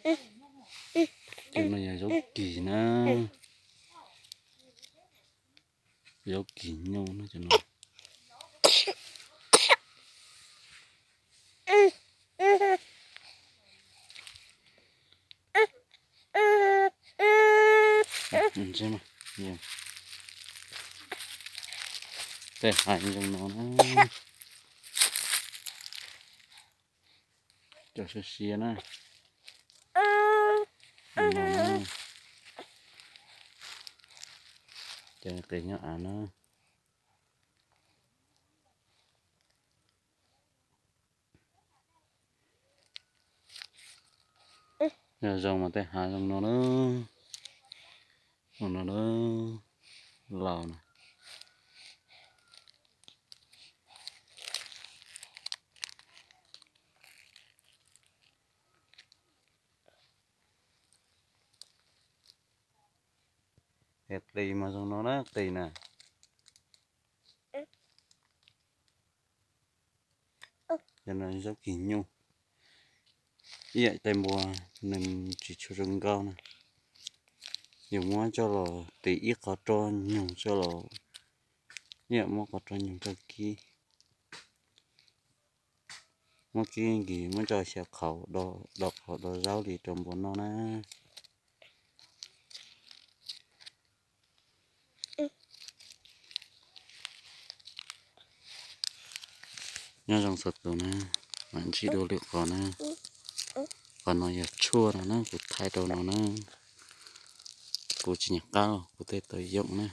Cov no yog zaub kis na. Zaub kis nyuj no cov no. Tej hav zoo no na. Cov siav siav na. Cov qis nyob av na. Yog zoo mas tej hav zoo no na. Ua no na, laus na. Qis mas zoo no na, qis na. Cov no zaub kis nyuj. Ib yam tais npua nws tsis tshua zoo nkauj na. Yus muab coj los tis ib qho roj nyug coj los, ib yam muab qhov roj nyug rau kib. Muab kib nkis muab coj xyaw qhauv, do qhauv do zaub li rau npua noj na. Nyob zoo txhua tus na, mam ntsib dua lwm qhov na. Qhov no yog tshuaj no na, kuv thaij rau no na. Kuv tsis nyiam qab, kuv tej tau yoom na.